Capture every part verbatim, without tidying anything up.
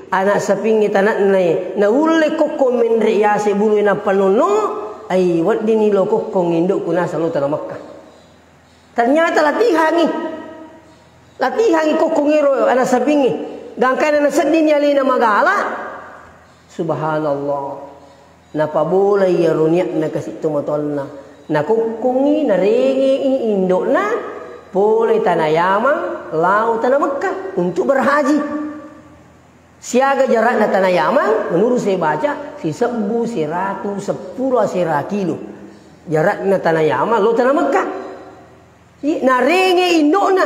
Anak sapingnge tanakna e, naulle kokkong menre yase bulu e nappa nonno, ai weddinni lo kokkong indokku naseng lo tana Mekka. Ternyata latihangi. Latihangi kokkong ero anak sapingnge. Gangkana naseddini alena magala. Subhanallah. Napabolai iyaro niatna kasi tomatoanna. Nakokkongi, narengei indokna pole tana Yaman lao tana Mekka untuk berhaji. Siaga jarakna tana Yaman, menurut saya baca, sisebbu seratu seppulo asera kilo. Jarakna tana Yaman lo tana Mekka. I, narenge indokna.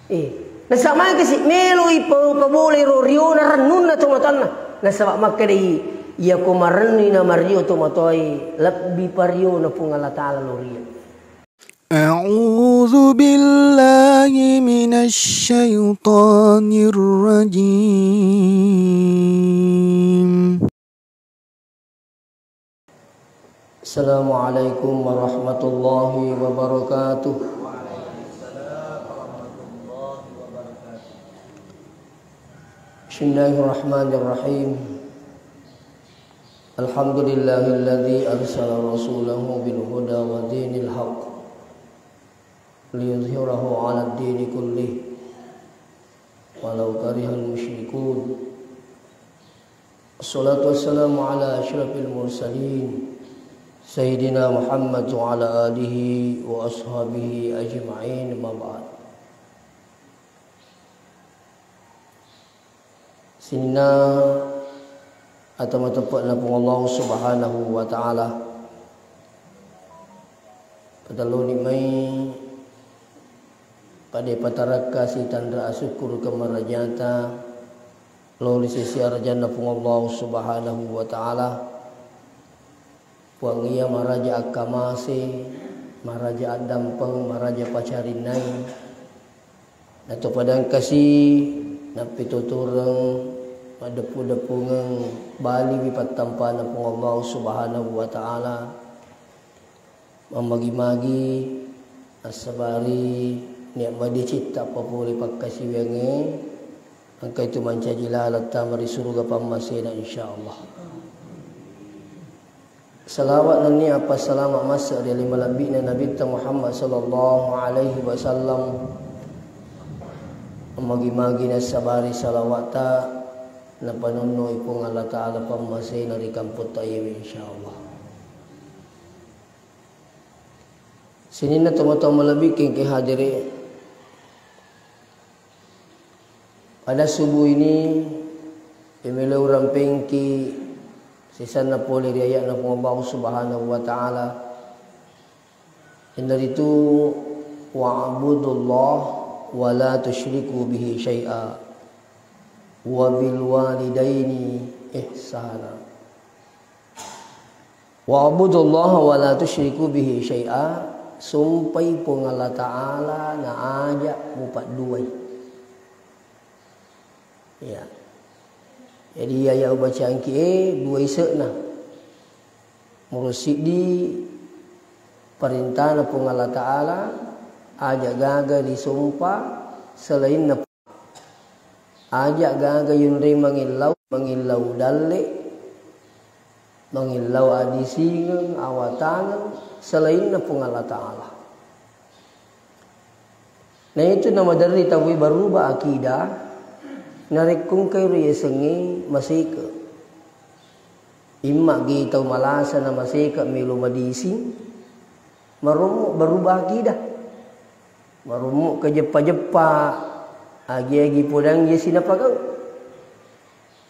Eh, nasaba maka si melo i pa-, pabolai ro riona rennunna tomatoanna. Nasaba makkedai, iyako marennui na mario tomatoae, lebbi pariona Puang Allah Ta'ala lo rio. أعوذ بالله من الشيطان الرجيم. السلام عليكم ورحمة الله وبركاته. بسم الله الرحمن الرحيم. الحمد لله الذي أرسل رسوله بالهدى ودين الحق ليظهره على الدين كله ولو كره المشركون. الصلاة والسلام على أشرف المرسلين سيدنا محمد وعلى آله وأصحابه أجمعين، أما بعد. Sininna ata mateppe'na Puang Allah Subhanahu wa Ta'ala. Patelluni mai pada patarakka sitanra asukkurukeng marajata lao ri sesi arajanna Puang Allah Subhanahu wa Ta'ala. Puang iya maraja akkamase, maraja addampeng, maraja pacarinnai. Nato padangkasi nappitotoreng maddeppu-deppungeng baliwi pattampana Puang Allah Subhanahu wa Ta'ala. Mammagi-magi assabari niat madeceng tappa pole pakkasiwiangnge, engka itu mancaji laleng tama ri suruga pammasena, insyaallah. Salawat nennia appasalama masse ri ale malebbi'na Nabitta Muhammad sallallahu alaihi wasallam. Magi-magi nassabari salawatta napanonnoi Puang Allah Ta'ala pammasena ri kampotta iyewe, insyaallah. Sininna tomatoa malebbi engkae hadere. Pada subuh ini, pemelo urampengki sisanna pole ri ayatna Puang Allah Subhanahu wa Ta'ala. Iyanaritu, "Wa'budullah wa la tusyriku bihi syai'a, wa bil walidaini ihsana." "Wa'budullaha wa la tusyriku bihi syai'a," sumpai Puang Allah Ta'ala na aja mupadduai. Ya. Jadi, aya ubacangki e, dua ise'na. Muro siddi parentana Puang Allah Ta'ala, aja gaga disompa selainna. Aja gaga yunreng mangillau, mangillau dalle, mangillau adisingeng, awatangeng, selainna Puang Allah Ta'ala. Na itu namaderri tauwe baruba akidah, narekko engkai riasengnge maseke. Imma gi tau malasa na maseke melo madising, marommo baruba akidah. Marommo kajeppa-jeppa, agi-agi podang iya sinapagau.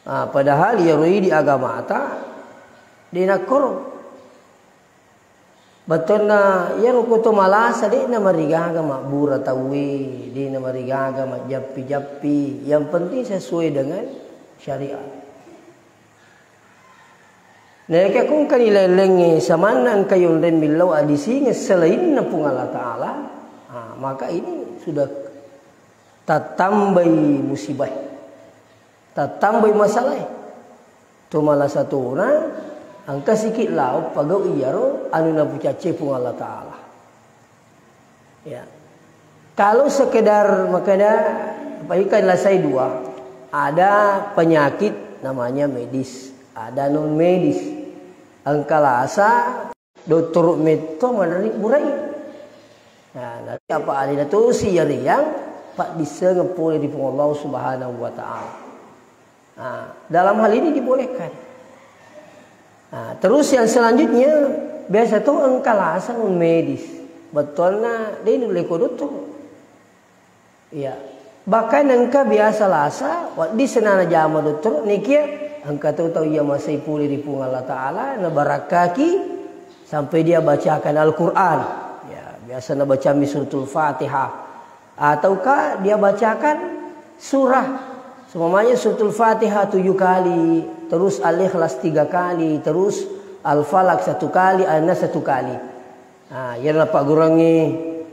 Ah, padahal iyaro idi agamata de nakkoro. Bettuanna iyaro ko to malasa de namarigaga mabbura tauwe, de namarigaga majjappi-jappi. Yang penting sesuai dengan syariat. Naekiya ko engkani laing-laingnge samanna engka yonreng millau adisingeng selainna Puang Allah Ta'ala, ah, maka ini sudah tattambai musibah, tattambai masalah. To malasa tona, engka siki lao pagau iyaro anu napucacce Puang Allah Ta'ala. Ya. Kalau sekedar makkeda, apa ikan lasai dua. Ada penyakit namanya medis, ada non medis. Engka lasa, dottoro metto maneri burai. Nah, nanti apa alena tosi yariang paddissengeng pole ri Puang Allah Subhanahu wa Ta'ala. Nah, dalam hal ini dibolehkan. Nah, terus yang selanjutnya, biasa to engka lasa non medis. Bettuanna de nulle ko dottoro. Iya. Bahkan engka biasa lasa, wedding senana jama dottoro, nekia engka to tau iya masei pole ri Puang Allah Ta'ala, nabarakkaki sampai dia bacakan Al-Quran. Ya, biasa nabacami suratul Fatihah. Ataukah dia bacakan surah, seumpamanya suratul Fatihah tujuh kali, terus Al-Ikhlas tiga kali, terus Al-Falaq satu kali, An-Nas satu kali. Nah, iyana pagguruangnge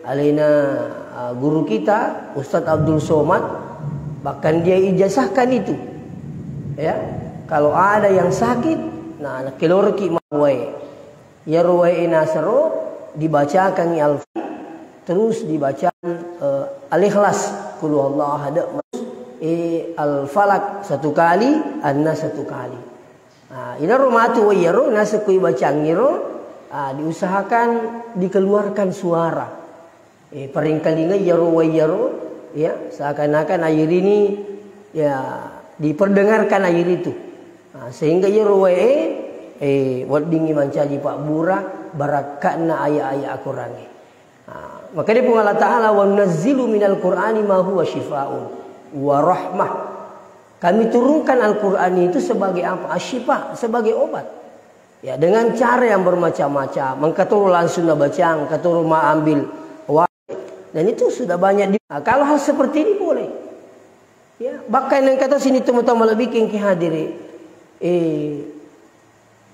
alena, ah, guru kita, Ustadz Abdul Somad, bahkan dia ijazahkan itu. Ya, kalau ada yang sakit, nah, nakelorki mawae. Iyaro wae nasero dibacakangngi Al-, terus dibacakan, eh, Al-Ikhlas, Qul huwallahu ahad, eh, Al-Falaq satu kali, An-Nas satu kali. Nah, inaro matu waiyaro, naseng ko ibacangngiro, ah, diusahakan dikeluarkan suara. Eh, paringkalinga iyaro waiyaro, ya, seakan-akan air ini, ya, diperdengarkan air itu. Nah, sehingga iyaro wae, eh, weddingngi mancaji pabbura barakka'na ayat-ayat Al-Qurangnge. Nah, makanya Puang Allah Ta'ala, "Wa nunazzilu minal Qur'ani ma huwa syifaun wa rahmah." Kami turunkan Al-Quran itu sebagai apa? Asyifa, sebagai obat. Ya, dengan cara yang bermacam-macam. Engka toro langsung nabaca, engka toro ma ambil wa-, dan itu sudah banyak di-, nah, kalau hal seperti ini boleh. Ya, bahkan engka to sini teman-teman lebih ki hadiri. Eh,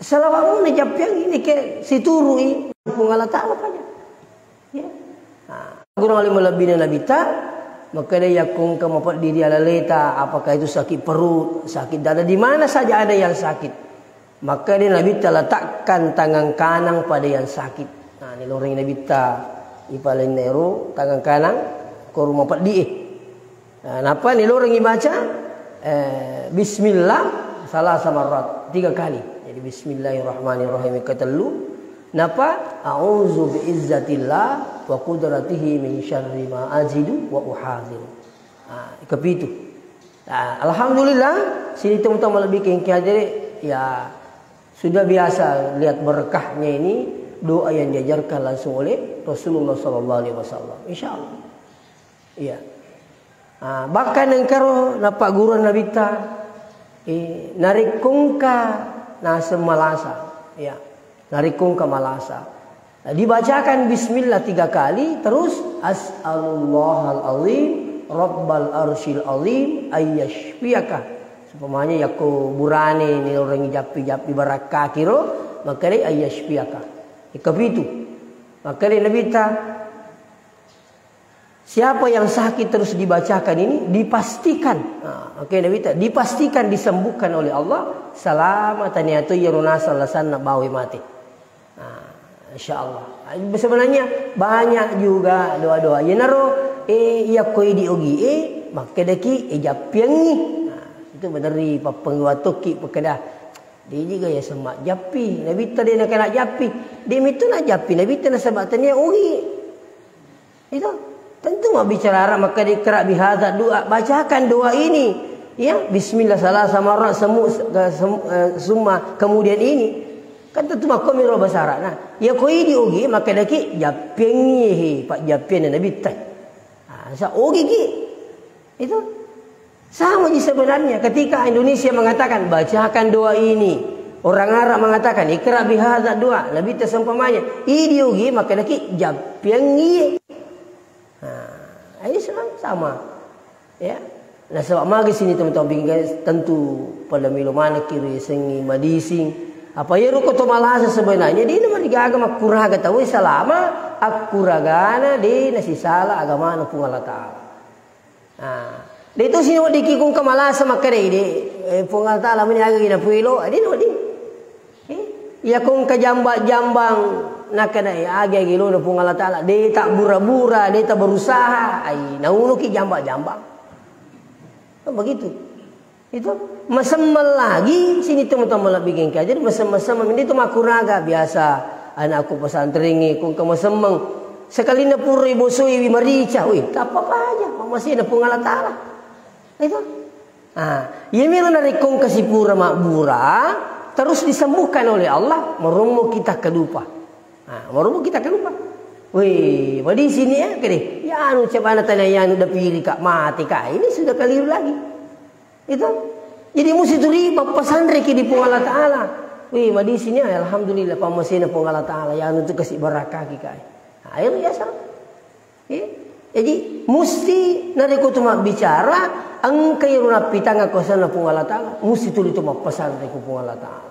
Salawatmu najappiang ini ke situru'i Puang Allah Ta'ala paja. Ya. Nah, guru alim lebbina Nabitta, makkeda yakko engka mapeddi ri alaleta, apakah itu sakit perut, sakit dada, di mana saja ada yang sakit. Makkeda Nabitta, letakkan tangan kanan pada yang sakit. Nah, ni loreng Nabitta, ipalenna ero tangan kanan, ko rumah peddi, eh. Nah, nappa niloreng ibaca, eh, bismillah salasa marrat, tiga kali. Jadi bismillahirrahmanirrahim ketellu. Nappa a'udzu biizzatillah wa qudratihi min syarri ma ajidu wa uhadzir. Ah, kepitu. Ah, alhamdulillah, sini teman-teman lebih kengki hadiri, ya sudah biasa lihat berkahnya ini doa yang diajarkan langsung oleh Rasulullah sallallahu alaihi wasallam. Insyaallah. Iya. Ah, bahkan engkaro napaggurung Nabitta, eh, narekko engka naseng malasa, ya, narekko engka malasa, dibacakan bismillah tiga kali, terus as'alullahal azim rabbal arsyil azim ayyashfiyaka. Seumpamanya yakko burane ni orang jappi-jappi barakkakiro, makkedai ayyashfiyaka. Kepitu, makkedai Nabitta, siapa yang sakit terus dibacakan ini, dipastikan. Nah, oke, Nabitta, dipastikan disembuhkan oleh Allah, selama taniato iyaro naseng lasanna bawe mate. Nah, insya Allah. Sebenarnya banyak juga doa-doa. Yenaro, eh, iya ko idi ogi, eh, makkedaki, eh, jappiangi. Nah, itu bener ri pappeng watokki pekkeda. Dejiga ya semma jappi. Nabitta de nakena jappi. De mitu na jappi. Nabitta nasaba tania ogi. Itu tentu mabbicara Arab, maka dikra bihadza doa, bacakan doa ini. Ya, bismillah salasa marrat semu, sem, eh, summa kemudian ini. Kan tentu makko miro bahasa Arab. Nah, ya ko idi ogi makkedaki jappiangngi he, pak jappianna Nabitta. Ah, sa ogi ki. Itu sama ji sebenarnya ketika Indonesia mengatakan bacakan doa ini, orang Arab mengatakan ikra bihadza doa, Nabitta seumpamanya, idi ogi makkedaki jappiangngi. Nah, ini semua sama. Ya. Nasaba magi sini teman-teman pikir tentu pada milo maneng kiri sengi madising. Apa ya ruko to malasa sebenarnya de namarigaga makkuraga tau selama akkuragana de nasisala agamana Puang Allah Ta'ala. Ah, de to sini weddikki kungka malasa makkedai de, eh, Puang Allah Ta'ala meni aga gina puelo, de wedding. Eh, iya kungka jamba-jambang nakkedai agi-agi lona Puang Allah Ta'ala, de tak bura-bura, de tak berusaha, ai naunuki jamba-jambang. Kan begitu. Itu masemmeng lagi sini teman-teman lebih gengke aja masemmeng-semmeng ini itu makuraga biasa anakku pesantrennya kung ke masemmeng sekali na pura ibosoi wi marica wih tak apa-apa aja masih ada pun Allah Ta'ala itu ah iya miro narekong kasipura makbura terus disembuhkan oleh Allah merummu kita kedupa ah merummu kita kedupa wih pada sini ya kede ya anu cebana tanya ya anu dapiri kak mati kak ini sudah keliru lagi Itu. Jadi musti turi mappasanreki di Puang Allah Ta'ala. Wih, madisini ya, alhamdulillah pammasena Puang Allah Ta'ala. Ya anu tu kasih barakah ki kai. Ayo biasa. Eh? Jadi musti narekko tu mabbicara engka iro nappitanga kuasana Puang Allah Ta'ala. Musti tuli tu mappasanreki Puang Allah Ta'ala.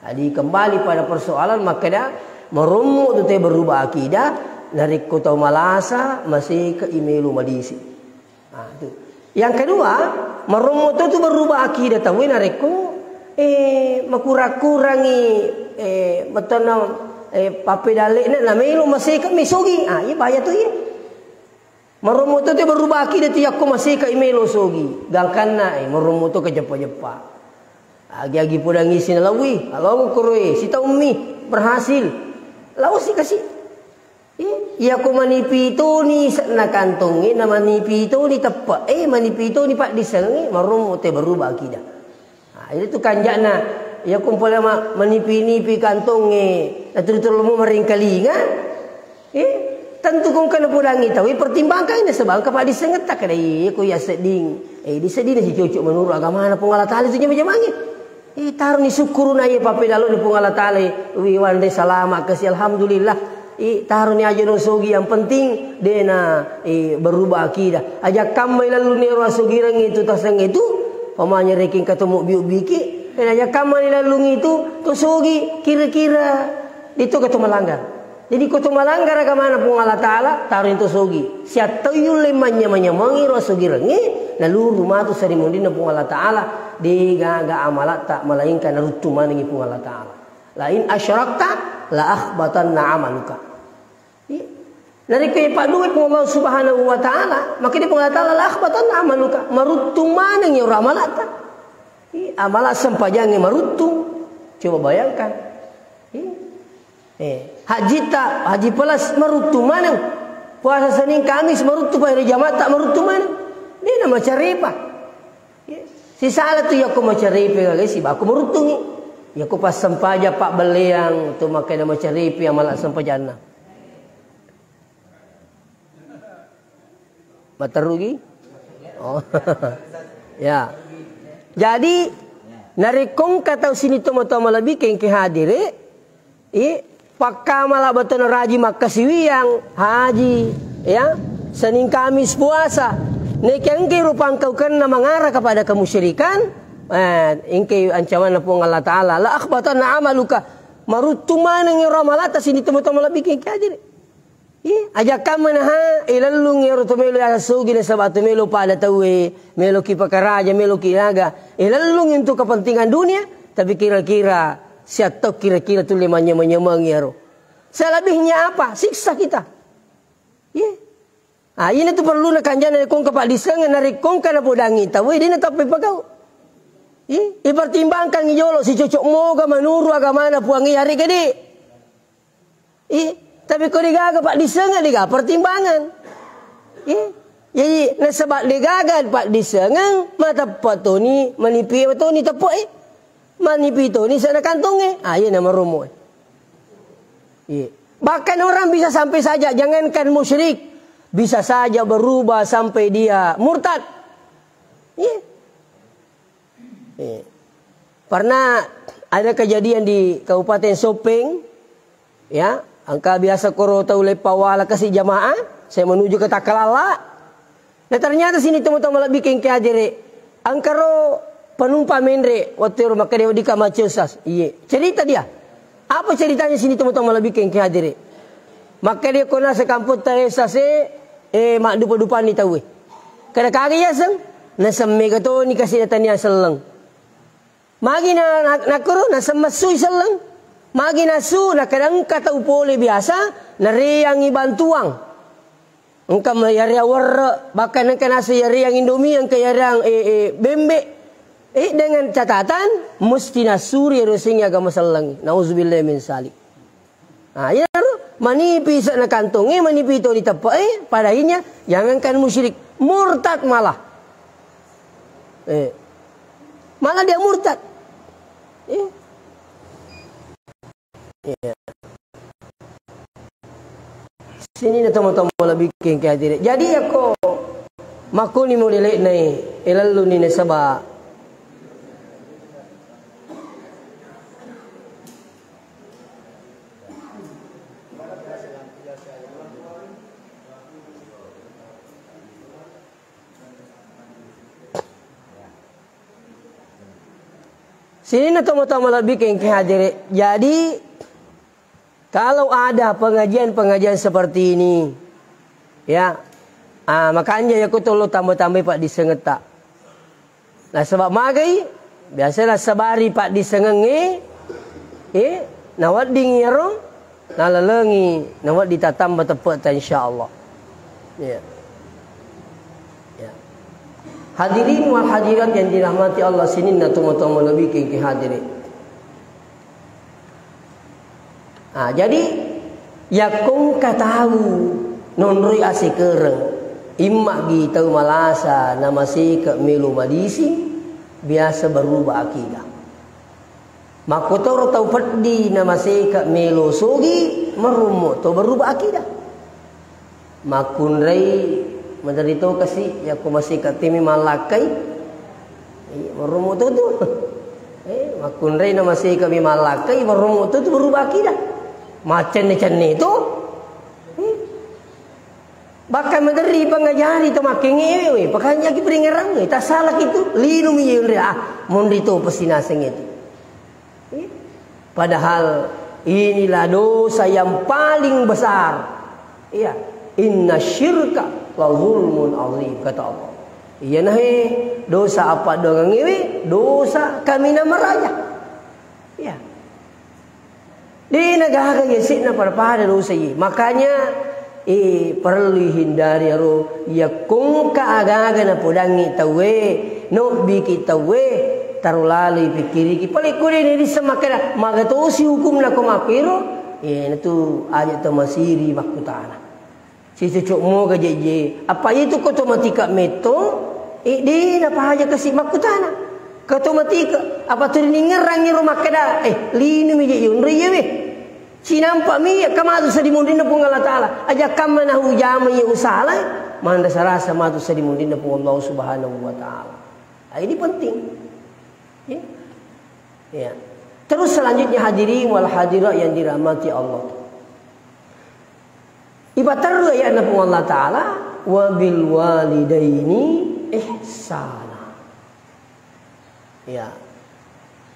Jadi kembali pada persoalan makkeda marommo tu te berubah akidah narekko tau malasa masih ke imelu madisi. Ah, itu. Yang kedua, marommo to tu berubah akidah tau narekko eh makura-kurangi eh metona eh pappedalle'na na melo maseka mesogi. Ah, iya bahaya tu iya. Marommo to te berubah akidah tu yakko maseka melo sogi. Gangkanna eh marommo to kejeppa-jeppa. Agi-agi podang isi nalawi, alongo koroe, sitaummi berhasil. Lao si kasih. Iya ko manipi toni senna kantongnge na manipi toni teppe e manipi toni paddissengnge marommo te berubah akidah. Nah, itu tu kanjana iya ko pole manipi-nipi kantongnge na turu-turu mo maringkalinga. Eh, tentu kong kana podangi tau pertimbangkan ini sebab ka paddissengetta kada iya ko iya sedding. Eh, di sedding si cocok menurut agama na Puang Allah Taala itu jama-jamangi. Eh, taroni sukkuru na iya pappedaloni Puang Allah Taala, wi wanre salama kasi alhamdulillah. Eh, taroni aja no sogi yang penting dena eh, berubah akidah. Aja kamma ilalluni ero asogireng itu taseng itu pamanya reking ketemu biu biki. Dan aja kamma ilallung itu to sogi kira-kira itu ketemu melanggar. Jadi ko to melanggar agamana Puang Allah Taala, taroni to sogi. Siattau yulle manya-manyamangi ro sogirengnge, naluru matu sarimunrinna Puang Allah Taala, de gaga amalatta melainkan naruttu manengi Puang Allah Taala. La in asyrakta la ahbatanna amaluka. Iya. Narekko ipadduwe Puang Allah Subhanahu wa Taala, makanya Puang Allah Taala la ahbatanna amaluka, maruttu manengi ro amalatta. Iya, amala sempajangnge maruttu. Coba bayangkan. Iya. Eh, hajita, haji pelas maruttu maneng. Puasa Senin Kamis maruttu, puasa Jumat tak maruttu maneng. Dia nama carepa. Ya. Sisala tu yako macarepa lagi si bako maruttungi. Yako pas sempaja pak beleang tu makai nama carepa amala sempajanna. Materugi? Oh. Ya. Jadi narekko engka tau sini toma-toma lebih kengke hadire, i pakkamala batona raji makkasiwiang, haji, ya, Senin Kamis puasa. Neke engke rupa engkau kenna mengarah kepada kemusyrikan, eh, engke ancamanna Puang Allah Taala. La akhbatanna amaluka, maruttu maneng ero amalata sini toma-toma lebih kengke hadire. Iya, aja kamma naha, ilellung ero to melo ya sogi nasaba to melo pada tauwe, melo ki pakaraja, melo ki naga. Ilellung untuk kepentingan dunia, tapi kira-kira siattau kira-kira tulle manyamang-nyamang ero. Selebihnya apa? Siksa kita. Iya. Ah, ini tu perlu na kanjana rekong ke Pak Diseng, na rekong ke na podangi tauwe, dia na tappe pagau. Iya, ipertimbangkan jolo si cocok moga menuru agamana puangi hari gede. Eh, tapi ko degaga paddissengeng degaga pertimbangan. Eh, jadi nasaba degaga paddissengeng, mateppa toni manipi toni teppe e. Manipi toni sana kantongnge. Ah, iya nama romo e. Iya. Bahkan orang bisa sampai saja, jangankan musyrik, bisa saja berubah sampai dia murtad. Iya. Eh, pernah ada kejadian di Kabupaten Sopeng, ya, engka biasa koro tau leppawala kasi jamaah, saya menuju ke Takalala. Nah, ternyata sini teman-teman lebih kengke ajere, engkaro penumpang menre waktu rumah kedai di Kamaciosas. Iya, cerita dia. Apa ceritanya sini teman-teman lebih kengke hadire? Maka dia kona sekampung ta esa se, eh, maddupa-dupani tauwe. Kada kaga yaseng, nasemmega toni kasi tania selleng. Magi na, na, nakuru, nasemmessui selleng. Magi nasu, nakadangka tau pole biasa, nareangi bantuang. Engka ma yareang werre, bahkan engka nasu yareang Indomie, engka yareang, eh, eh, bembe. Eh, dengan catatan, mesti nassuri ero sengnge agama selleng. Nauzubillah min salik. Ah, iyaro manipi ise'na kantongnge, manipi to diteppe'e, pada akhirnya jangankan musyrik, murtad malah. Eh. Malah dia murtad. Eh. Iya. Sininna tomatoa malebbi engkae hadere. Jadi yakko makkuni modele'na e, elelluni nasaba. Sininna tomatoa malebbi engkae hadere. Jadi, kalau ada pengajian-pengajian seperti ini, ya, ah, makanja yakko tollo tambah-tambahi paddissengetta. Nasaba magai, biasa nassabari paddissengengnge, eh, nawedding iyaro, nalalengi, nawedding tattamba teppe'ta, insyaallah. Iya. Ya. Hadirin wal hadirat yang dirahmati Allah, sininna tomatoa malebbi engkae hadere. Ah, jadi, yakko engka tau nonroi asekereng, imma'gi tau malasa namaseke melo madising, biasa berubah akidah. Makkotoro tau peddi namaseke melo sogi, marummo to berubah akidah. Makkunrai maderri to kasi, yakko maseka temi mallakkai, eh, marummo to tu. Eh, makkunrai namaseka mi mallakkai, marummo to tu berubah akidah. Macenne-cenne to. Eh. Bahkan maderri pangajari to makkengewe, pakanyaki peringerang, eh, tasalaki tu, linumi yunre, ah, monri to pasti naseng itu. Iya. Padahal inilah dosa yang paling besar. Iya. Inna syirka la zulmun azim, kata Allah. Iyanahe dosa appaddoangengngewe, dosa kaminang maraja. Iya. De'na gaga yase'na pada-pada dosa iye. Makanya, eh, parellu ihindari aro, yakko engka aga-aga napodangngi tauwe, nobbiki tauwe, taro laloi pikkiriki. Pale ko de' nirisseng makkeda, maga tosi hukumna ko makkero, eh, natu aja to masiri makkutana. Sicocok moga jeje. Apa itu ko to matika metto, eh, de' napaja kasi makkutana. Ko to matika, apa tu riningerang iro makkeda, eh, linumi je yonro iyewe. Sinampa mi iya kamatu sedimunrinna Puang Allah Ta'ala. Aja kamma nahu jama iya usala, manrasa-rasa matu sedimunrinna Puang Allah Subhanahu wa Ta'ala. Ah, ini penting. Ya. Ya. Terus selanjutnya hadirin wal hadirat yang dirahmati Allah. Ipaterru aya'na Puang Allah Ta'ala, "Wa bil walidaini ihsana." Ya.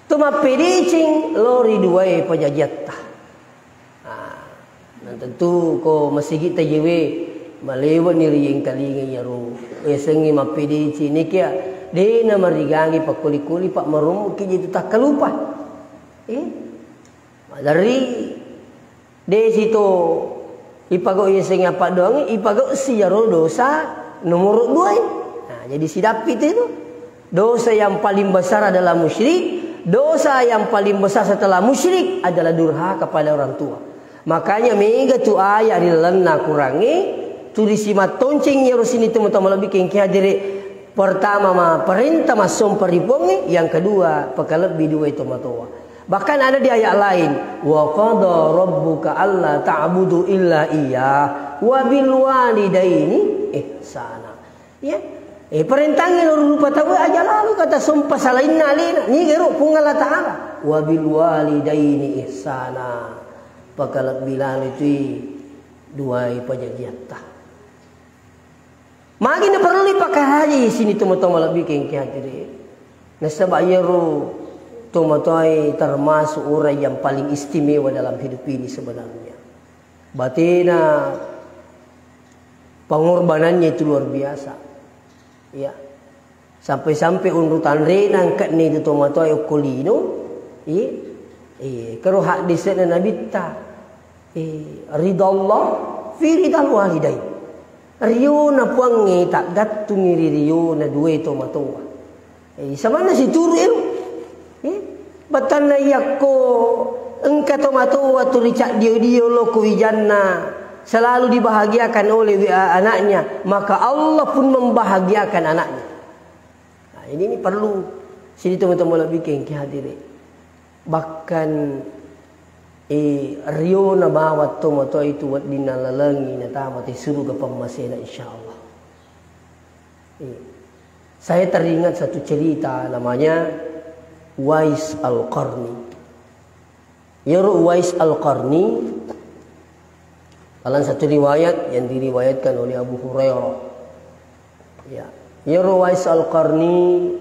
Tu mappedeceng lao ri duae pajajiatta. Ah, na tentu ko masigi tajewe, maleweni ri engkalinga iyaro. Yasengnge mappedeceng, nekia de' namarigangi pakkuli-kuli, pa marummuki je tu takkalupa. Eh? Maderri De'si to ipagau yasengnge appaddoangnge, ipagau si iyaro dosa nomoro dua e. Nah, jadi sidappi tu itu. Dosa yang paling besar adalah musyrik. Dosa yang paling besar setelah musyrik adalah durhaka pada orang tua. Makanya mega tu ayat ri lalenna Qurangnge, tu risimattonceng iyaro sining tomatoa malebbi engkae hadere. Pertama ma parenta massompa ri Puangnge, yang kedua pakalebbi duae tomatoa. Bahkan ada di ayat lain, "Wa qada rabbuka alla ta'budu illa iyyah wa bil walidaini ihsana." Ya. Eh, parentangngi lo rupa tau aja lalo kata sompa salainna alena. Niga ero Puang Allah Ta'ala. "Wa bil walidaini ihsana." Pakalebbi lalo tui duae pajajiatta. Magi naparellu ipakarajai sining tomatoa malebbi engkae hadere. Nasaba iyaro tomatoae termasuk orang yang paling istimewa dalam hidup ini sebenarnya. Batena pengorbanannya itu luar biasa. Ya. Sampai-sampai unru tanrena angka'ni tu tomatoae okko lino. Iya. Iya, kero haddise'na Nabitta. Eh, ridallah fi ridal walidain. Riona Puangnge taggattungi ri riona duae tomatoa. Eh, samanna situru ero. Eh, bettuanna iyakko engka tomatoa tu ricaddio-dio lo ko wijanna selalu dibahagiakan oleh wi-, anaknya, maka Allah pun membahagiakan anaknya. Nah, ini, ini perlu sini teman-teman lebih kengki hadirin. Bahkan, eh, riona bawang tomatoa itu wedding nalalengi natama te suruga pammasena, insyaallah. Eh, saya teringat satu cerita namanya Uwais Al-Qarni. Iyaro Uwais Al-Qarni, dalam satu riwayat yang diriwayatkan oleh Abu Hurairah. Ya, iyaro Uwais Al-Qarni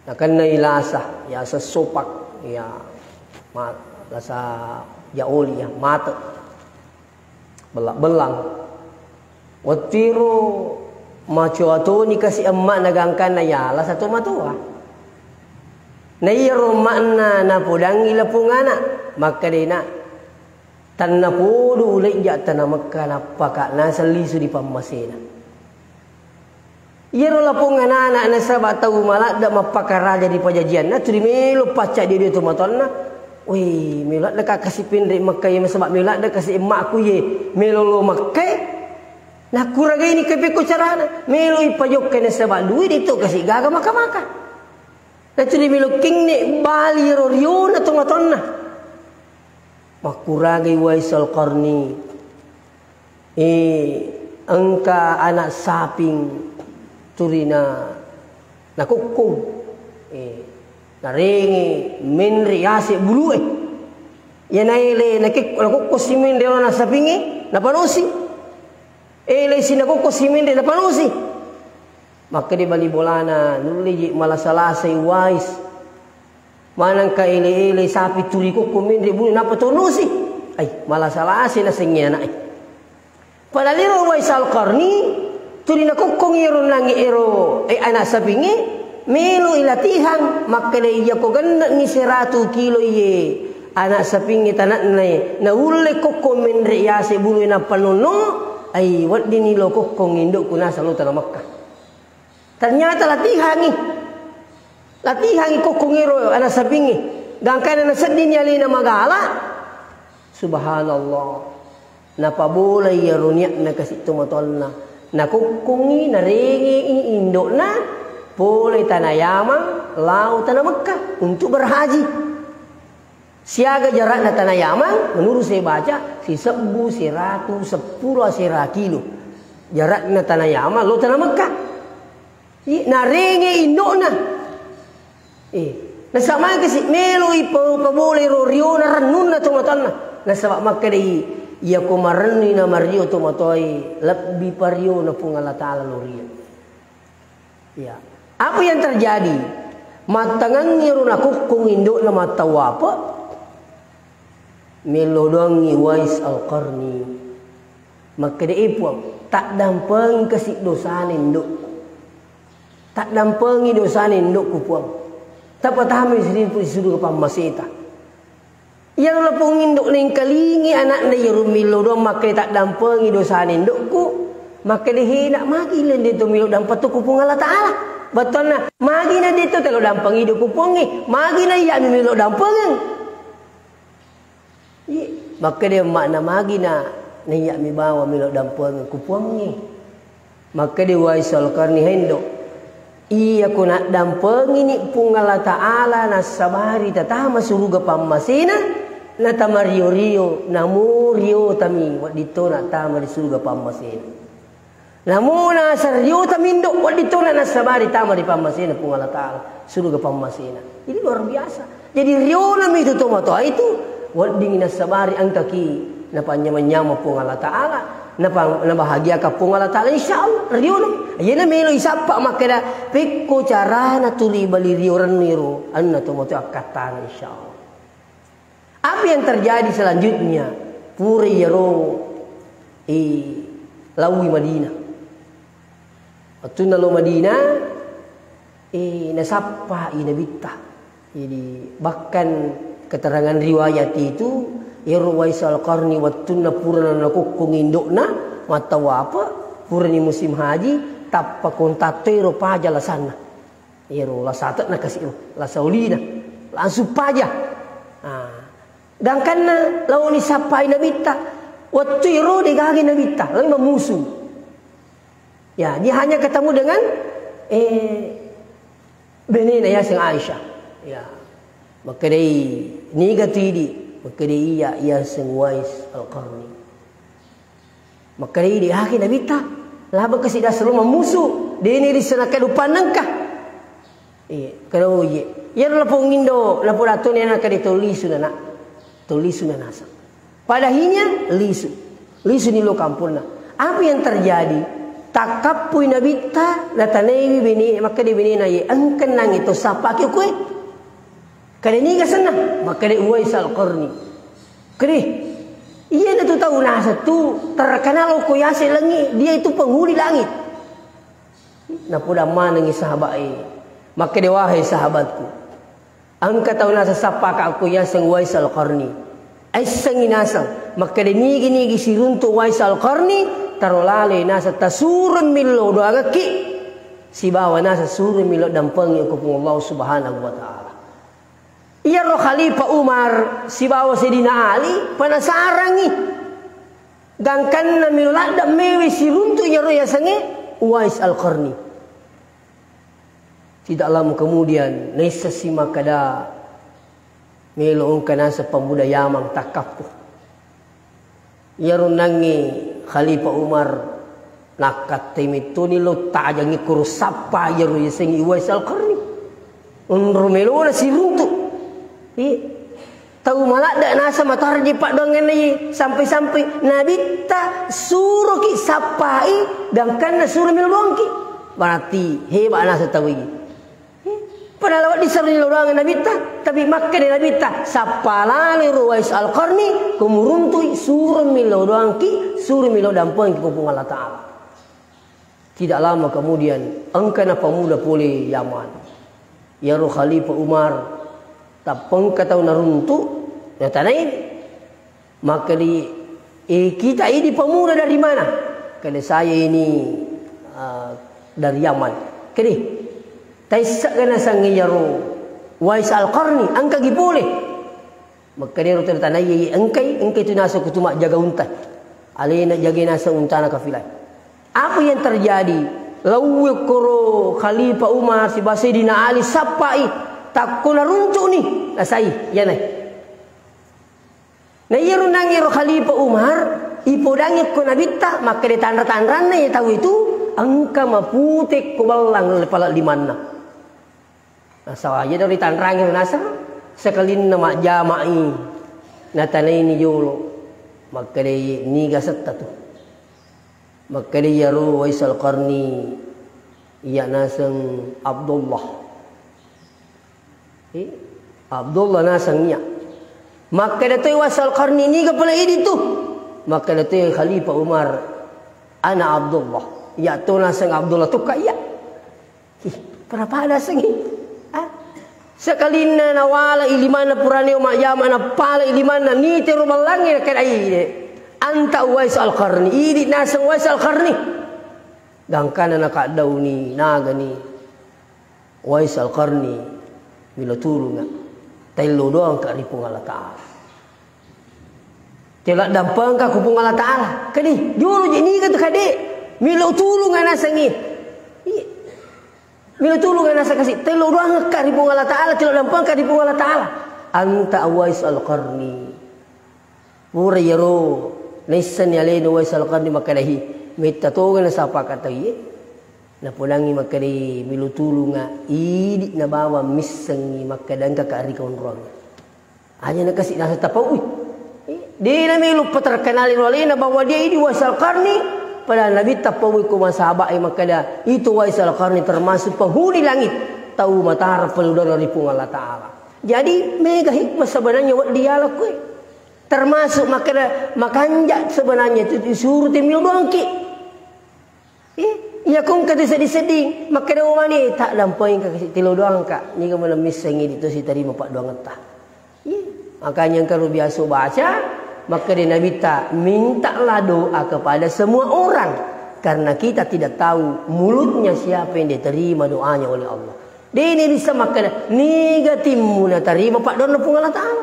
nakennai lasa, ya, sesopak, ya, ma-, lasa jaoli, ya, mate. Bella-bellang. Wettiro macoa toni kasi emma'na gangkanna yala sato matoa. Na iyaro emma'na napodangngi lapong ana', makkedai, "Nak, tannapodo ulejja tana Mekka nappaka naseng lisu di pammasena." Iyaro lapong anana nasaba tau maladde mappakaraja di pajajianna, tuli melo pacca dio-dio tomatoanna. Wei, melo ladde ka kasi penre Mekka ye, nasaba melo ladde kasi emmakku ye, melo lo Mekka. Nakkuragaini kapekko carana, melo ipajokka nasaba dui de to kasi gaga maka-maka. Natuli melo kenne bali ro riona tomatoanna. Makkuragai Uwais Al-Qarni. Eh, engka anak saping turina nakokkong. Eh, narengnge menre yase bulue. Iya naele nakek-, nakokkong si menre anak sapingnge, napanosi. Ele si nakokkong si menre, napanosi. Makkeda bali bolana, nulle je malasa-lasai Uwais. Manengka ele-ele sapi tuli kokkong menre bulu nappa tonosi. Ai, malasa-lasa nasengnge ana'e. Padahal ero Uwais Al-Qarni, tuli nakokkong ero nangi ero, eh, anak sapingnge, melo i latihan, makkeda iyako genne'ni seratu kilo iye anak sapingnge tana'na e, naulle kokkong menre yase bulu nappa nonno, ai, weddinni lo kokkong indokku naseng lo tana Mekka. Ternyata latihangi. Latihangi kokkongngero anak sapingnge. Gangkana naseddini alena magala. Subhanallah. Napabolai iyaro niatna kasi tomatoanna. Nakokkongi, narengei indo'na pole tana Yaman lao tana Mekka untuk berhaji. Siaga jarakna tana Yaman, menurut saya baca, sisebbu seratu seppulo asera kilo. Jarakna tana Yaman, lo tana Mekka. I, narenge indo'na. Eh, nasaba mangkasi melo i pa-, pabolai ro riona rennunna tomatoanna. Nasaba makkedai, iyako marennui na mario tomatoai, lebbi pariona Puang Allah Ta'ala lo rio. Ya. Apa yang terjadi? Mattangangngi ro nakokkong indo'na mattawapa. Mello doangngi Uwais Al-Qarni. Makkeda, "Eh, Puang, taddampengi kasi dosana indokku. Taddampengi dosana indokku, Puang. Tapatama ri suruga pammaseta." Iyaro lapong indo nengkalingi anakna iyaro millau doang makkeda taddampengi dosana indokku, makkeda, "He, nak, magi na de to melo dampeng to ku Puang Allah Ta'ala?" Bettuanna, "Magi na de to telo dampeng indo ku Puangnge? Magi na iyami melo dampengeng?" Iya, makkeda emma'na, "Magi na, na iyami bawa melo dampengeng ku Puangnge?" Makkeda Uwais Al-Qarni, "Hendo, iyako naddampengini Puang Allah Ta'ala nassabari tatama suruga pammasena, natamario-rio, namo riotami wedding tona tama ri suruga pammasena. Namo naseng riotami indo, wedding tona nassabari tama ri pammasena Puang Allah Ta'ala, suruga pammasena." Ini luar biasa. Jadi, riona mi tu tomatoa itu, wedding nassabari engkaki napanyameng-nyameng Puang Allah Ta'ala, napa-, nabahagiakan Puang Allah Ta'ala, insya Allah, riona. Iyana melo isappa makkeda, pekko carana tuli bali rio rennu iro, anna tomatoa akkattana, insya Allah. Apa yang terjadi selanjutnya? Pura iyaro, eh, laui Madinah. Wettunna lao Madinah, eh, nasappai Nabitta. Jadi, bahkan keterangan riwayat itu, ero Uwais Al-Qarni wettunna purana nakokkong indo'na, mattawapa, purani musim haji, tappa kontak to ero paja lasanna. Iyaro la sate'na kasi', la saulina, langsung paja. Ah. Gangkanna laoni sappai nabitta, wettu ero de' gaga nabitta, laoni mamusu. Ya, dia hanya ketemu dengan, eh, benena yaseng Aisyah. Ya. Makkedai, niga tu idi? Makkedai, iya, yaseng Uwais Al-Qarni. Makkedai, de' gaga nabitta, laba kasi' dasar lo mamusu, de' ni rissana kedupanna engka. Iya, kada, oh, iya. Iyaro lapong indo, lapong datoni ana' kada tau lisu na, nak. Tau lisu na naseng. Pada akhirnya lisu. Lisu ni lo kamponna. Apa yang terjadi? Takkappui nabitta, natanaiwi bene, makkeda benena, ye, engka nangnge to sappaki koe. Kada niga senna, makkeda Uwais Al-Qarni. Kede, iya na tu tau naseng tu terkenal ko yase langit, dia itu penghuni langit. Napoda manengi sahabat e. Makkeda, wahai sahabatku, engka tau naseng sappaka ko yaseng Uwais Al-Qarni. Essengi naseng, makkeda nigi-nigi siruntu Uwais Al-Qarni, taro lale naseng tasuro millau doangekki, sibawa naseng suro millau dampengi ko Puang Allah Subhanahu wa Ta'ala. Iyaro Khalifah Umar sibawa Sayyidina Ali penasarangi. Gangkanna melo ladde' mewe siruntu iyaro yasengnge Uwais Al-Qarni. Tidak lama kemudian, naisseng si makkeda melo engka naseng pemuda Yaman takkappo. Iyaro nangnge Khalifah Umar nakkattai mettoni lo tajangngi koro sappa iyaro yasengnge Uwais Al-Qarni. Onro melona siruntu. Iya. Tau maladde' naseng matarji paddoangenna iye, sampai-sampai nabitta suroki sappai gangkanna suro melo doangki. Berarti hebat naseng tau iye. Pada lawa disaruni lao doang nabitta, tapi makkeda nabitta, sappa lale ro Uwais Al-Qarni, ko muruntui, suro millau doangki, suro millau dampengki ko Puang Allah Ta'ala. Tidak lama kemudian, engka napamuda pole Yaman. Iyaro Khalifah Umar, tappengka tau naruntu, natanai. Makkeda, "Eh, kita ini pemuda dari mana?" Kede, "Saya ini, eh, dari Yaman." Kede, "Taissegga naseng iyaro Uwais Al-Qarni, engkagi pole?" Makkedaro tanatanai, "Engkai, engkai tu naseng kutu majjaga unta. Alena jagai naseng untana kafilah." Apa yang terjadi? Lauwe koro Khalifah Umar sibawa Sayyidina Ali sappai, takko naruntu'ni, nasai, iyanai. Na iyaro nangngero Khalifah Umar, ipodangi ko nabitta, makkeda tanra-tanranna iya tau itu, engka mapute ko ballang pala limanna. Nasaba aja dari tanrangi naseng, sekalinna majjama'i, natanaini jolo, makkeda niga setta tu. Makkeda iyaro Waisal Qarni, iya naseng Abdullah. Eh, Abdullah naseng iya. Makkeda toi Waisal Qarni, "Niga pale idi tu?" Makkeda toi Khalifah Umar, "Ana Abdullah." Iya to naseng Abdullah tokka iya. Ih, pada-pada sengi. Ah? Sekalinna nawala ilimanna purane majjama, napala ilimanna, nitero ballangnge, nakkeda, "Ide. Anta Waisal Qarni." Idi naseng Waisal Qarni. Gangkana nakaddauni, nagani. Waisal Qarni, milo tulunga. Taello doangka ri Puang Allah Ta'ala. Tela dampengka ku Puang Allah Ta'ala. Kadi, jolo je niga tu kade. Milo tulunga nasengi. Iya. Milo tulunga naseng kasi. Taello doangka ri Puang Allah Ta'ala. Tela dampengka ri Puang Allah Ta'ala. Anta Waisal Qarni. Pura iyaro naissenni alena Waisal Qarni makkeda, "Hi, metta tonga nasapaka tauwe." Napodangngi makkeda, "Melo tulunga, idi nabawa missengngi makkeda engkaka ri kaonroang." Aja nakasi naseng tapaui. De namelo paterkenali ro alena bahwa dia idi Waisal Qarni, padahal Nabi tapaui ko masahabat e makkeda, "Itu Waisal Qarni termasuk penghuni langit, tau matara peludara ri Puang Allah Ta'ala." Jadi mega hikmah sebenarnya wedding yalakue. Termasuk makkeda, makanja sebenarnya itu disuruh timil doangki. Eh, iya kongka tu sedih-sedih, makkeda umani, tak dampengka kasi tilo doangka, niga mana missengi itu si terima paddoangetta. Iya, makanya engka ro biasa baca, makkeda Nabitta, "Mintalah doa kepada semua orang, karena kita tidak tahu mulutnya siapa yang diterima doanya oleh Allah." Dene bisa makkeda, niga timmu natarima paddoanna Puang Allah Ta'ala.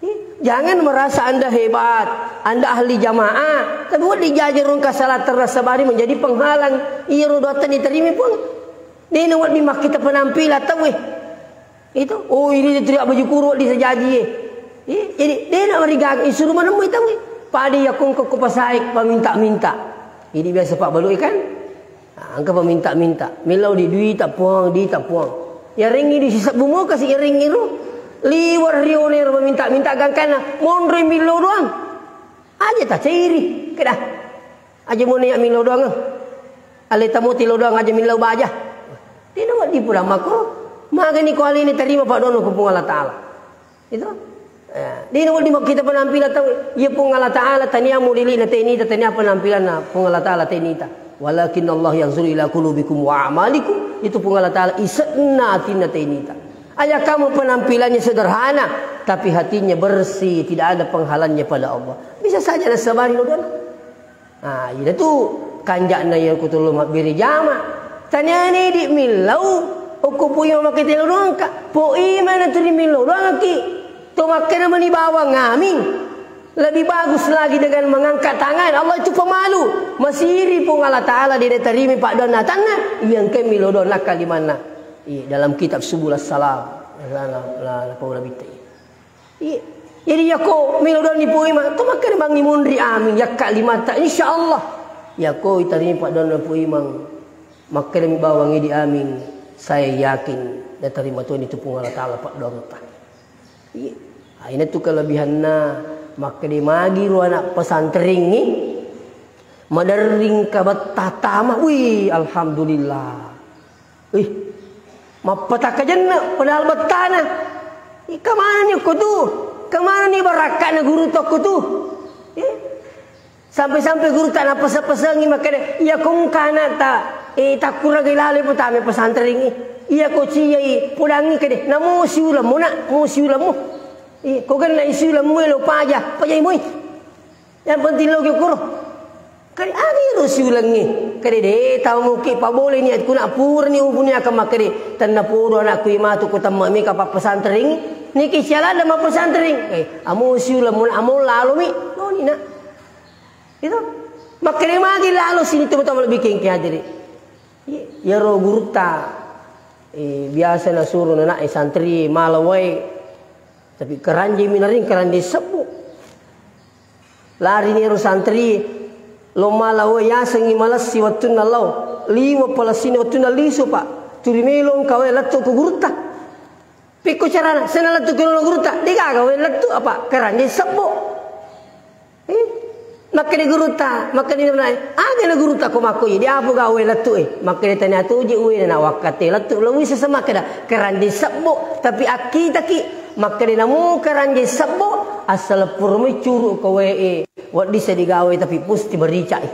Ih, jangan merasa Anda hebat, Anda ahli jamaah, tapi wedding jaji rongka salah terasa bari menjadi penghalang. Iyaro doatta ditarimai Puang. Dene wedding makkita penampilan tauwe. Itu, oh, ini tu baju kuro di sejaji. Ih, jadi dene marigaga isuru manemmu tauwe. Pada yakung ko pasaik paminta-minta. Ini biasa Pak Balu kan? Nah, engka paminta-minta. Millau di duita Puang, duita Puang. Yarengngi di sisebbu moka si yarengngi ro. Liwar rione ro paminta-minta gangkanna. Monroi millau doang. Aja tacairi. Keda. Aja mone ya millau doang. Ale tamoti lo doang aja millau baja. Dena wedding pura makko. Magani ko alini tarima paddoanna ko Puang Allah Ta'ala. Itu. Eh, dina wedding makkita penampilan tau. Iya Puang Allah Ta'ala tania modelina tenita, tania penampilanna Puang Allah Ta'ala tenita. Walakin Allah yanzuru ila qulubikum wa a'malikum. Itu Puang Allah Ta'ala ise'na atinna tenita. Ayah kamu penampilannya sederhana, tapi hatinya bersih, tidak ada penghalangnya pada Allah. Bisa saja nasabari lo doang. Ah, iyatu kanja'na iya ko tollo mabbere jama. Taniani di millau, okko poi mamakete lo doangka. Poi mana tu di millau doangki. To makkeda mani bawang amin. Lebih bagus lagi dengan mengangkat tangan. Allah itu pemalu. Masiri Puang Allah Ta'ala dia tarimi paddoanna tanna. Iya engka millau doang kalimanna. Iya, dalam kitab Subul Salam. La, la, la, la, Paula Bitta. Iya. Jadi yako melo doang ni poi ma, to makkeda bangi monri amin, yakka limata, insya Allah. Yako itarima paddoanna poi mang, makkeda mi bawang idi amin, saya yakin natarima toni tu Puang Allah Ta'ala paddoangta. Iya. Aina tu kelebihanna, makkeda magi ro anak pesantrengngi, maderring kabetta tama, wih, alhamdulillah. Wih, mappatakkajenna padahal bettana. Ih, kemana ni okko tu? Kemana ni barakkana guru tokko tu? Eh? Sampai-sampai guru tak napasa-pasangi makkeda, iya ko engka anakta, eh, takkuragai lalo potame pesantrengngi. Iya ko ciai podangngi kede, namo siulammu nak, mo siulammu. Eh, ko genna siulammu elo paja, pajai moi. Yang penting loki kuro. Kade agi ro siulengnge. Kade de tau muki pabole niat kuna purani upuni akan makkade tenna podo anakku imatu ko temma mika pappesantring. Niki sialada mappesantring. Eh, amo siuleng mun amo lalo mi. Noni nak. Itu. Makkade magi lalo sini tu betul lebih kengke hadiri. Iyaro gurutta, eh, biasa nasuro anak santri mala wae. Tapi keranjai minaring keranjai sebbu. Lari ni ero santri, lo mala wae yasengi malessi wettunna lao. Liwa palessina wettunna lisu, Pak. Turi melo engka wae lettu ko gurutta. Pikko carana, sena lettu ko gurutta. Degaga wae lettu apa? Keranjai sebbu. Eh, makkeda gurutta, makkeda nae, aga na gurutta ko makko, iya diapo gawe lettu e. Makkeda tania toje uwena na wakkate lettu, lo wisa semakkeda keranjai sebbu, tapi akkitaki, makkeda namu keranjai sebbu, asal purmai curu ko we e, wedding sedi gawe tapi pusti merica e.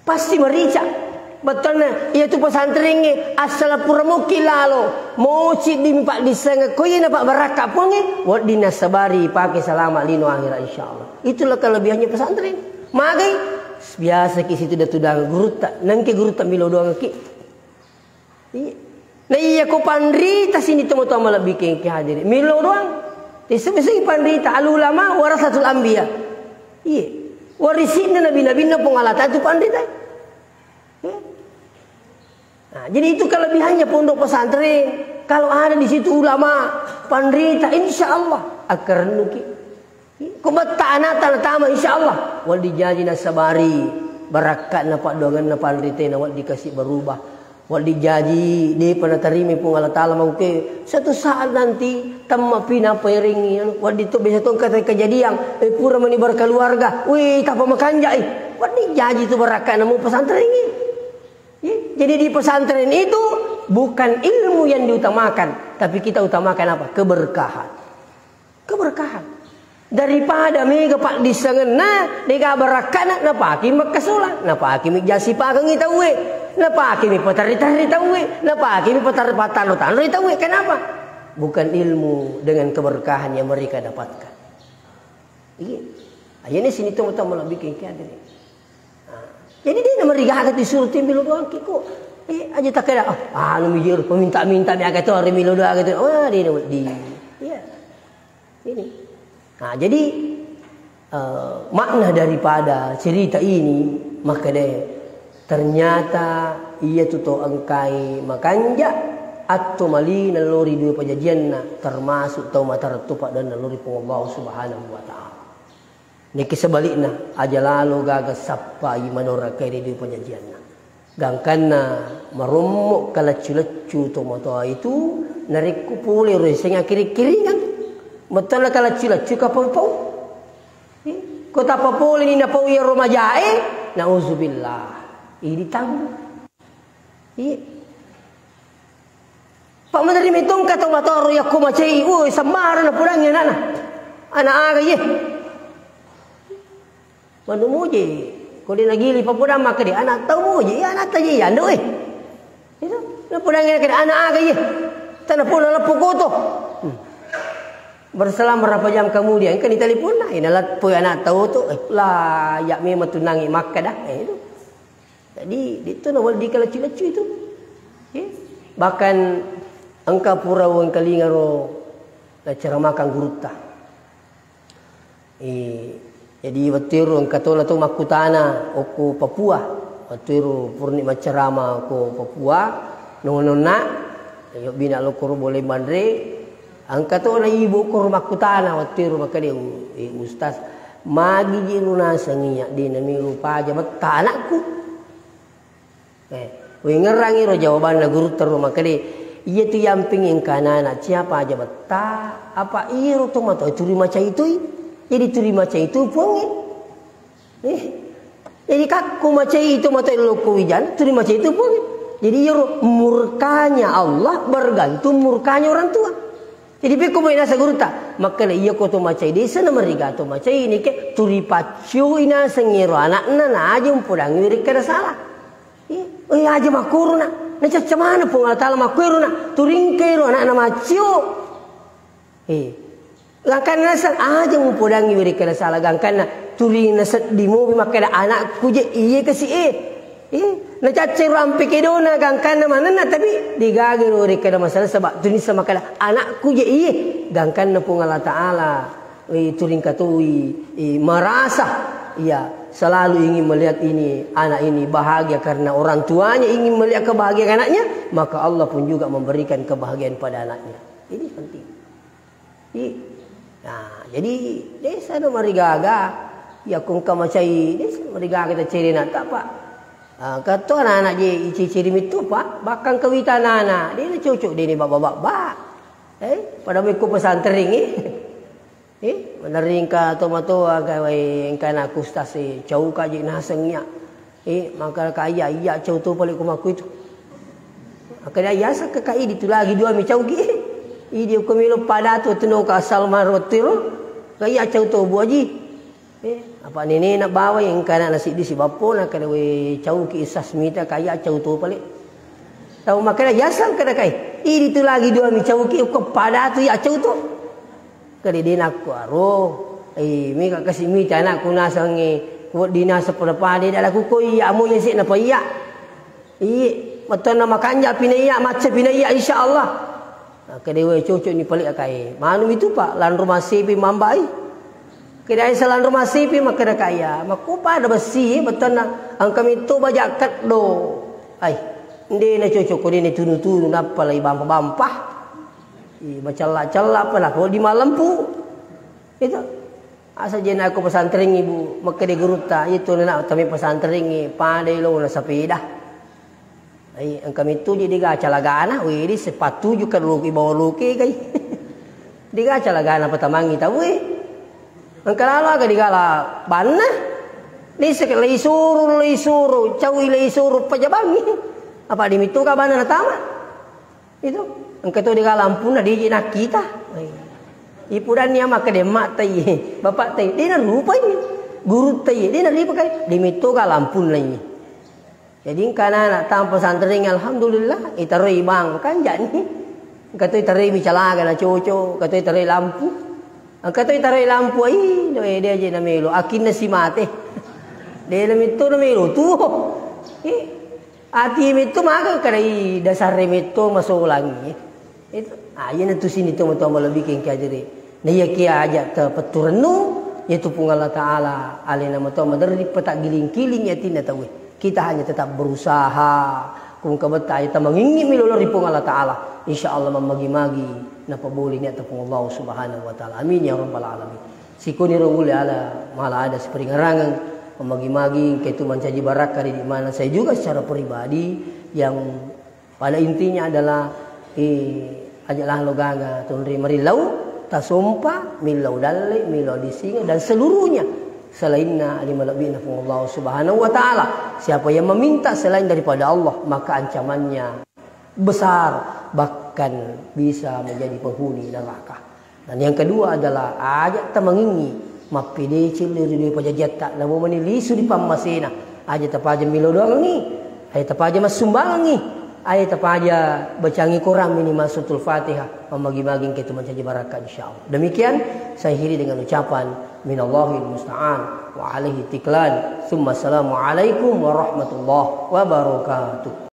Pasti merica. Bettuanna, iyatu pesantrengnge, assala pura mukki lalo, moci di paddissengeng ko iyana pabbarakka Puangnge, wedding nassabari pake salama lino akhirat, insyaallah. Itulah kelebihannya pesantren. Magai, biasa ki situ tudang gurutta, nengke gurutta milo doang ki. Iya. Na iya ko panrita sini tomatoa malebbi kengke hadiri. Milo doang. Iseng-iseng panrita, al ulama warasatul anbiya. Iya. Warisinna nabi-nabinna Puang Allah Ta'ala itu panrita. Iya. Nah, jadi itu kelebihannya pondok pesantren. Kalau ada di situ ulama, panrita, insya Allah akan rennuki. Ko betta anata natama, insyaallah. Wedding jaji nassabari barakka'na paddoangenna panritena, wedding kasi berubah. Wedding jaji depa natarima Puang Allah Ta'ala mauke. Suatu saat nanti temmapi napaerengngi anu, wedding to biasa tongka kejadian, eh, pura mani berkeluarga, wih, tapa makanjai. Wedding jaji tu barakka'na mu pesantrengngi. Ya, jadi di pesantren itu bukan ilmu yang diutamakan, tapi kita utamakan apa? Keberkahan. Keberkahan. Daripada mega paddissengenna, dega barakkana, napake makkasola, napake mi jasipakengi tauwe, napake mi patarri-tarri tauwe, napake mi patar-, patanro-tanroi tauwe. Kenapa? Bukan ilmu dengan keberkahan yang mereka dapatkan. Iya. Ayane sini tong-tong malebbi kengke hadiri. Nah, jadi de namarigaga tu suro timbi lo doang ki ko. Eh, aja takkeda, "Ah, anu mi jero, peminta-minta mi aga to, hari milo doa gitu." Wah, dia wedding. Iya. Ini. Nah, jadi, eh, makna daripada cerita ini, makkeda, ternyata iya tu to engkai makanja, atto mali nalori dua pajajianna, termasuk tau matarettu paddanna lori Puang Allah Subhanahu wa Ta'ala. Niki sebalikna, aja lalo gaga sappai manorakkai ri dua pajajianna. Gangkanna marommo kalaccu-laccu tomatoa itu, narekko pole ro seng akkiri-kiringang. Bettuanna kalaccu-laccu kapau-pau. Eh, ko tappa pole ni napau iyaro majae, nauzubillah. Idi tabu. Iya. Pak menerima itu engka tau matoro yakko macai, woi, semmara na pudangi anakna. Anak aga ye. Manu moje, ko de nagili papodang makkeda, anak tau moje, iya anak taje iya ando eh. Itu, na pudangi keda anak aga ye. Tana pona leppo koto. Hmm. Berselang berapa jam kemudian, engka ni telepon na, ina leppo anak tau to, eh, layak memang tunangi makkeda, eh, itu. Jadi, itu na wedding kalaccu-laccu itu. Ya. Bahkan engka pura wengkalingaro naccaramakan gurutta. Eh, jadi wettu ero engka tona to makkutana okko Papua. Wettu ero purani maccarama ko Papua, nononna, yo bina lokoro boleh manre, engka tona ibu koro makkutana wettu ero makkeda, "Eh, Ustaz, magi jiro naseng iya de namelo paja betta anakku?" Eh, wengerangi ro jawabanna gurutta ro makkeda, iya tu yamping engka anak-anak siapa aja betta, apa iro to matoa turi macai tui. Jadi turi macai tu puangnge. Eh, jadi kakko macai itu matoa lokko wijana, turi macai tu puangnge. Jadi iyaro murkanya Allah bergantung murkanya orang tua. Jadi pekko mai nasa gurutta, makkeda iya ko to macai desa na mariga to macai ini ke turi paccioi naseng ero anakna na aja umpodangi werekkada salah. Eh, eh, aja makkorona. Nacacca maneng Puang Allah Taala makkuerona. Turingkero anakna maccio. Eh. Gangkanna naseng aja mupodangi werekkada salah gangkanna turing naseddi mobi makkeda anakku je iye kasi eh. Eh, nacacca ro ampe kedona gangkanna manenna tapi degaga ro werekkada masalah saba tunissa makkeda anakku je iye gangkanna Puang Allah Taala. Eh, turing katoi, eh, merasa, iya, selalu ingin melihat ini, anak ini bahagia karena orang tuanya ingin melihat kebahagiaan anaknya, maka Allah pun juga memberikan kebahagiaan pada anaknya. Ini penting. I-, nah, jadi, desa no marigaga, ya, kung kamacai, desa marigaga ta ciri na tapa. Ah, kato anak-anak je, iciciri mitu, Pak, bahkan kawita anak-anak, dia cocok, dia ni baba-baba. Eh, pada mekko pesantren, eh. Eh, maderri engka tomatoa, engka, wae, engka anakku ustaz, eh, cauka je naseng iya. Eh, maka ka iya, iya cau to pale ko makkuitu. Maka dia yaseng ka, ka idi tu lagi dua mi cauki. Idi ko melo pada tu teno ka asal maro tiro. Ka iya cau to Bu Aji. Eh, apa nenena bawai engka anakna siddi sibappona kada we cauki ustaz mita ka iya cau to pale. Tau makkeda, "Yaseng kada kai?" Idi tu lagi dua mi cauki, ko pada tu ya cau tu. Kede de nakko aro. Eh, mega kasi mita anakku nasengnge, kuwedding naseng pada-pada, dalaku ko iya, amo iya sik napa iya. Iye, matonna makanja pina iya, macca pina iya, insyaallah. Nah, kede we cocok ni pale akai. Manu mitu, Pak, lanro masipi mambai. Kede ai salanro masipi makkeda kaya, makko pada bessi bettuanna engka mitto baja keddo. Ai, ndena cocok ko dene tunu-tunu nappa lai bampa-bampa. Ih, bacella-cella apa lah, ko di malempu. Itu. Asa jena ko pesantren ibu, makkeda gurutta, itu anak tami pesantren pada lo na sepeda. Ai, engka mittu je digaca lagana, wede sepatuju ka loki bawa loki kai. Digaca lagana patamangi tau e. Engka lalo aga digala banna. Disseke leisuru, leisuru, caui leisuru pajabangi. Apa dimittu ka banna natama? Itu. Engka to digala ampunna diji nakkita. Ai. Ipudanni ama kede emma tai, bapak tai, dena rupai. Guru tai, dena ripa kai. Dimittu ka lampunna ini. Jadi engka anak-anak tama pesantren, alhamdulillah, itaroi bang, kan jani. Engka to itaroi mi calaga na cocok, engka to itaroi lampu. Engka to itaroi lampu, ai, doe dia je na melo, akinna si mate. De na mitto na melo tuo. Eh. Ati metto maga kadai dasarre metto masolangi. Itu. Ah, iyana tu sini to matoa malebbi kengki ajere. Na iya kia aja tepettu rennu, yaitu Puang Allah Ta'ala alena matoa maderri petaggiling-kiling atinna tauwe. Kita hanya tetap berusaha. Kung kabetta aja tamangingi milolo ri Puang Allah Ta'ala. Insya Allah mammagi-magi napaboli niat Puang Allah Subhanahu wa Ta'ala. Amin ya rabbal alamin. Sikuni ro mulle ala mala ada siparingerangeng, mammagi-magi engka itu mancaji barakka ri di mana saya juga secara pribadi yang pada intinya adalah, eh, aja lah lo gaga tunri marillau, tasompa, millau dalle, millau disinga dan seluruhnya selainna lima lebihna Puang Allah Subhanahu wa Ta'ala. Siapa yang meminta selain daripada Allah, maka ancamannya besar, bahkan bisa menjadi penghuni neraka. Dan yang kedua adalah aja tamangingi mappedeceng ri dua pajajatta, namo mani lisu di pammasena. Aja tapaja milo doangi, aja tapaja massumbangangi, aja tapaja bacangi Quran minimal Suratul Fatihah, mammagi-magi engka itu mancaji barakka insyaallah. Demikian saya akhiri dengan ucapan minallahil musta'an wa alaihi tiklan. Summa assalamualaikum warahmatullahi wabarakatuh.